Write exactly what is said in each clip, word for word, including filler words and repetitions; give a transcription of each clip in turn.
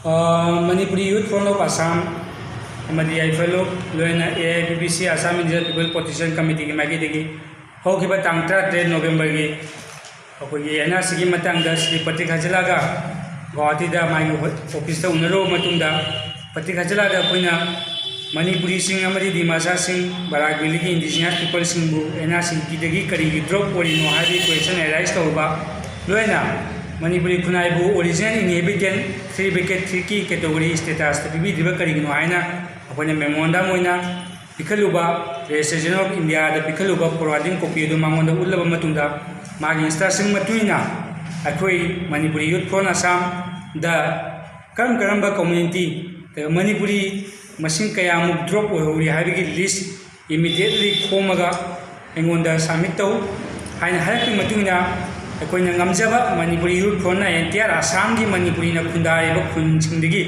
ꯑ, Manipuri Youth Front of Assam ꯑꯃꯗꯤ ꯌꯥꯏꯐ ꯂꯨꯞ, ꯂꯣꯏꯅ A I P P C, Assam Indigenous People Protection Committeeꯒꯤ ꯃꯥꯏꯀꯩꯗꯒꯤ ꯍꯧꯈꯤꯕ ꯇꯥꯡ ꯇꯔꯥꯇꯔꯦꯠ ꯅꯣꯕꯦꯝꯕꯔꯒꯤ ꯑꯩꯈꯣꯏꯒꯤ N R Cꯒꯤ ꯃꯇꯥꯡꯗ ꯁ꯭ꯔꯤ ꯄ꯭ꯔꯇꯤꯛ ꯍꯖꯦꯂꯥꯒ ꯒꯧꯍꯥꯇꯤꯗ ꯃꯥꯒꯤ ꯑꯣꯐꯤꯁꯇ ꯎꯅꯔꯨꯕ ꯃꯇꯨꯡꯗ, ꯄ꯭ꯔꯇꯤꯛ ꯍꯖꯦꯂꯥꯗ ꯑꯩꯈꯣꯏꯅ ꯃꯅꯤꯄꯨꯔꯤꯁꯤꯡ ꯑꯃꯗꯤ ꯗꯤꯃꯥꯁꯥꯁꯤꯡ, ꯕꯔꯥꯛ ꯚꯦꯂꯤꯒꯤ Indigenous Peopleꯁꯤꯡꯕꯨ N R Cꯒꯤꯗꯒꯤ ꯀꯔꯤꯒꯤ drop ꯑꯣꯏꯔꯤꯅꯣ ꯍꯥꯏꯕꯒꯤ question arise ꯇꯧꯕ, ꯂꯣꯏꯅ Manipuri ꯈꯨꯟꯅꯥꯏꯕꯨ original inhabitant three bracket threeꯒꯤ category statusꯇ ꯄꯤꯕꯤꯗ꯭ꯔꯤꯕ ꯀꯔꯤꯒꯤꯅꯣ ꯍꯥꯏꯅ ꯑꯩꯈꯣꯏꯅ memorandum ꯑꯣꯏꯅ ꯄꯤꯈꯠꯂꯨꯕ, Registrar General of Indiaꯗ ꯄꯤꯈꯠꯂꯨꯕ forwarding copy ꯑꯗꯨ ꯃꯉꯣꯟꯗ ꯎꯠꯂꯕ ꯃꯇꯨꯡꯗ, ꯃꯥꯒꯤ instruction ꯃꯇꯨꯡ ꯏꯟꯅ ꯑꯩꯈꯣꯏ ꯃꯅꯤꯄꯨꯔꯤ Youth Front Assamꯗ ꯀꯔꯝ ꯀꯔꯝꯕ community, ꯃꯅꯤꯄꯨꯔꯤ ꯃꯁꯤꯡ ꯀꯌꯥꯃꯨꯛ drop ꯑꯣꯏꯍꯧꯔꯤ ꯍꯥꯏꯕꯒꯤ list immediately ꯈꯣꯝꯃꯒ ꯑꯩꯉꯣꯟꯗ submit ꯇꯧ ꯍꯥꯏꯅ ꯍꯥꯏꯔꯛꯄꯒꯤ ꯃꯇꯨꯡ ꯏꯟꯅ, ꯑꯩꯈꯣꯏꯅ ꯉꯝꯖꯕ ꯃꯅꯤꯄꯨꯔꯤ Youth Frontꯅ entire Assamꯒꯤ ꯃꯅꯤꯄꯨꯔꯤꯅ ꯈꯨꯟꯗꯥꯔꯤꯕ ꯈꯨꯟꯁꯤꯡꯗꯒꯤ,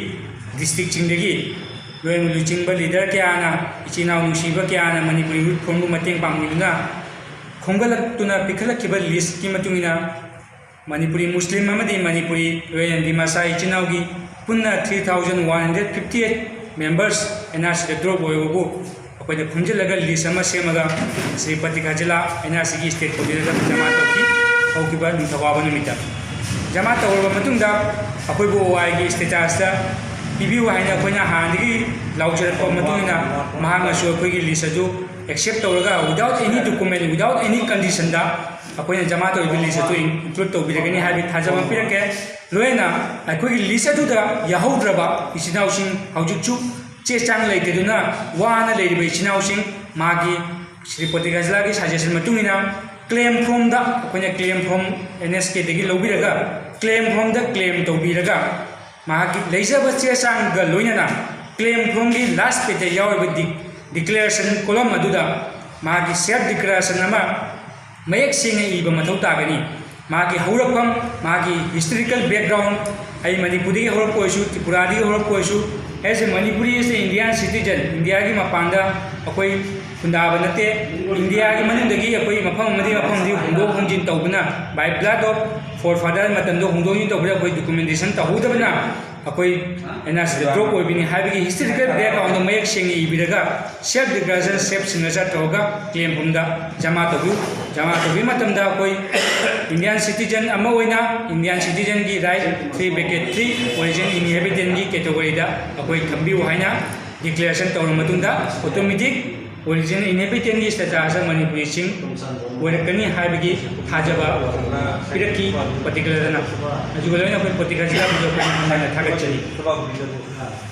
districtꯁꯤꯡꯗꯒꯤ ꯂꯣꯏꯅ ꯂꯨꯆꯤꯡꯕ leader ꯀꯌꯥꯅ, ꯏꯆꯤꯟ ꯏꯅꯥꯎ ꯅꯨꯡꯁꯤꯕ ꯀꯌꯥꯅ ꯃꯅꯤꯄꯨꯔꯤ Youth Frontꯕꯨ ꯃꯇꯦꯡ ꯄꯥꯡꯕꯤꯗꯨꯅ ꯈꯣꯝꯒꯠꯂꯛꯇꯨꯅ ꯄꯤꯈꯠꯂꯛꯈꯤꯕ listꯀꯤ ꯃꯇꯨꯡ ꯏꯟꯅ, ꯃꯅꯤꯄꯨꯔꯤ ꯃꯨꯁꯂꯤꯝ ꯑꯃꯗꯤ ꯃꯅꯤꯄꯨꯔꯤ ꯂꯣꯏꯅ ꯗꯤꯃꯥꯁꯥ ꯏꯆꯤꯟ ꯏꯅꯥꯎꯒꯤ ꯄꯨꯟꯅ three thousand one hundred fifty eight members N R Cꯗ drop ꯑꯣꯏꯕꯕꯨ ꯑꯩꯈꯣꯏꯅ ꯈꯣꯝꯖꯤꯜꯂꯒ list ꯑꯃ ꯁꯦꯝꯃꯒ ꯁ꯭ꯔꯤ ꯄ꯭ꯔꯇꯤꯛ ꯍꯖꯦꯂꯥ N R Cꯒꯤ state coordinatorꯗ ꯖꯃꯥ ꯇꯧꯈꯤ꯫ ꯍꯧꯈꯤꯕ ꯅꯤꯡꯊꯧꯀꯥꯕ ꯅꯨꯃꯤꯠꯇ ꯖꯃꯥ ꯇꯧꯔꯕ ꯃꯇꯨꯡꯗ, ꯑꯩꯈꯣꯏꯕꯨ O Iꯒꯤ statusꯇ ꯄꯤꯕꯤꯌꯨ ꯍꯥꯏꯅ ꯑꯩꯈꯣꯏꯅ ꯍꯥꯟꯅꯗꯒꯤ ꯂꯥꯎꯖꯔꯛꯄ ꯃꯇꯨꯡ ꯏꯟꯅ, ꯃꯍꯥꯛꯅꯁꯨ ꯑꯩꯈꯣꯏꯒꯤ list ꯑꯗꯨ accept ꯇꯧꯔꯒ, without any document, without any conditionꯗ ꯑꯩꯈꯣꯏꯅ ꯖꯃꯥ ꯇꯧꯔꯤꯕ list ꯑꯗꯨ include ꯇꯧꯕꯤꯔꯒꯅꯤ ꯍꯥꯏꯕꯒꯤ ꯊꯥꯖꯕ ꯑꯃ ꯄꯤꯔꯛꯀꯦ꯫ ꯂꯣꯏꯅꯅ ꯑꯩꯈꯣꯏꯒꯤ list ꯑꯗꯨꯗ ꯌꯥꯎꯍꯧꯗ꯭ꯔꯕ ꯏꯆꯤꯟ ꯏꯅꯥꯎꯁꯤꯡ, ꯍꯧꯖꯤꯛꯁꯨ ꯆꯦ ꯆꯥꯡ ꯂꯩꯇꯗꯨꯅ ꯋꯥꯅ ꯂꯩꯔꯤꯕ ꯏꯆꯤꯟ ꯏꯅꯥꯎꯁꯤꯡ, ꯃꯥꯒꯤ ꯁ꯭ꯔꯤ ꯄ꯭ꯔꯇꯤꯛ ꯍꯖꯦꯂꯥꯒꯤ suggestion ꯃꯇꯨꯡ ꯏꯟꯅ claim formꯗ, ꯑꯩꯈꯣꯏꯅ claim form N S Kꯗꯒꯤ ꯂꯧꯕꯤꯔꯒ claim formꯗ claim ꯇꯧꯕꯤꯔꯒ, ꯃꯍꯥꯛꯀꯤ ꯂꯩꯖꯕ ꯆꯦ ꯆꯥꯡꯒ ꯂꯣꯏꯅꯅ claim formꯒꯤ last pageꯇ ꯌꯥꯎꯔꯤꯕ de-, declaration column ꯑꯗꯨꯗ ꯃꯍꯥꯛꯀꯤ self declaration ꯑꯃ ꯃꯌꯦꯛ ꯁꯦꯡꯅ ꯏꯕ ꯃꯊꯧ ꯇꯥꯒꯅꯤ꯫ ꯃꯍꯥꯛꯀꯤ ꯍꯧꯔꯛꯐꯝ, ꯃꯍꯥꯛꯀꯤ historical background, ꯑꯩ ꯃꯅꯤꯄꯨꯔꯗꯒꯤ ꯍꯧꯔꯛꯄ ꯑꯣꯏꯔꯁꯨ, ꯇ꯭ꯔꯤꯄꯨꯔꯥꯗꯒꯤ ꯍꯧꯔꯛꯄ ꯑꯣꯏꯔꯁꯨ, as a Manipuri, as a Indian citizen, ꯏꯟꯗꯤꯌꯥꯒꯤ ꯃꯄꯥꯟꯗ ꯑꯩꯈꯣꯏ ꯈꯨꯟꯗꯥꯕ ꯅꯠꯇꯦ꯫ ꯏꯟꯗꯤꯌꯥꯒꯤ ꯃꯅꯨꯡꯗꯒꯤ ꯑꯩꯈꯣꯏ ꯃꯐꯝ ꯑꯃꯗꯒꯤ ꯃꯐꯝ ꯑꯃꯗꯒꯤ ꯍꯣꯡꯗꯣꯛ ꯍꯣꯡꯖꯤꯟ ꯇꯧꯗꯨꯅ, by blood of forefather ꯃꯇꯝꯗ ꯍꯣꯡꯗꯣꯛ ꯍꯣꯡꯖꯤꯟ ꯇꯧꯕꯗ ꯑꯩꯈꯣꯏ documentation ꯇꯧꯍꯧꯗꯕꯅ, ꯑꯩꯈꯣꯏ ꯑꯦꯟ ꯑꯥꯔ ꯁꯤꯗ ꯗ꯭ꯔꯣꯞ ꯑꯣꯏꯕꯅꯤ ꯍꯥꯏꯕꯒꯤ ꯍꯤꯁꯇꯣꯔꯤꯀꯦꯜ ꯕꯦꯛꯒ꯭ꯔꯥꯎꯟꯗꯣ ꯃꯌꯦꯛ ꯁꯦꯡꯅ ꯏꯕꯤꯔꯒ ꯁꯦꯜꯐ ꯗꯤꯀ꯭ꯂꯦꯔꯦꯁꯟ, ꯁꯦꯜꯐ ꯁꯤꯒꯅꯦꯆꯔ ꯇꯧꯔꯒ ꯀ꯭ꯂꯦꯝ ꯐꯣꯝꯗ ꯖꯃꯥ ꯇꯧꯕꯤꯌꯨ꯫ ꯖꯃꯥ ꯇꯧꯕꯤꯕ ꯃꯇꯝꯗ ꯑꯩꯈꯣꯏ ꯏꯟꯗꯤꯌꯥꯟ ꯁꯤꯇꯤꯖꯟ ꯑꯃ ꯑꯣꯏꯅ ꯏꯟꯗꯤꯌꯥꯟ ꯁꯤꯇꯤꯖꯟꯒꯤ right three bracket three original ꯏꯟꯍꯦꯕꯤꯇꯦꯟꯒꯤ ꯀꯦꯇꯦꯒꯣꯔꯤꯗ ꯑꯩꯈꯣꯏ ꯊꯝꯕꯤꯌꯨ ꯍꯥꯏꯅ ꯗꯤꯀ꯭ꯂꯦꯔꯦꯁꯟ ꯇꯧꯔꯕ ꯃꯇꯨꯡꯗ ꯑꯣꯇꯣꯃꯦꯇꯤꯛ ꯑꯣꯔꯤꯖꯤꯅꯦꯜ ꯏꯟꯍꯦꯕꯤꯇꯦꯟꯒꯤ ꯁ꯭ꯇꯦꯇꯁꯇ ꯃꯅꯤꯄꯨꯔꯤꯁꯤꯡ ꯑꯣꯏꯔꯛꯀꯅꯤ ꯍꯥꯏꯕꯒꯤ ꯊꯥꯖꯕ ꯄꯤꯔꯛꯈꯤ ꯄꯥꯔꯇꯤꯀꯨꯂꯔꯗꯅ꯫ ꯑꯗꯨꯒ ꯂꯣꯏꯅ ꯑꯩꯈꯣꯏ ꯄꯥꯔꯇꯤꯀꯨꯂꯔꯁꯤꯗ ꯑꯩꯈꯣꯏ ꯍꯟꯅ ꯍꯟꯅ ꯊꯥꯒꯠꯆꯔꯤ꯫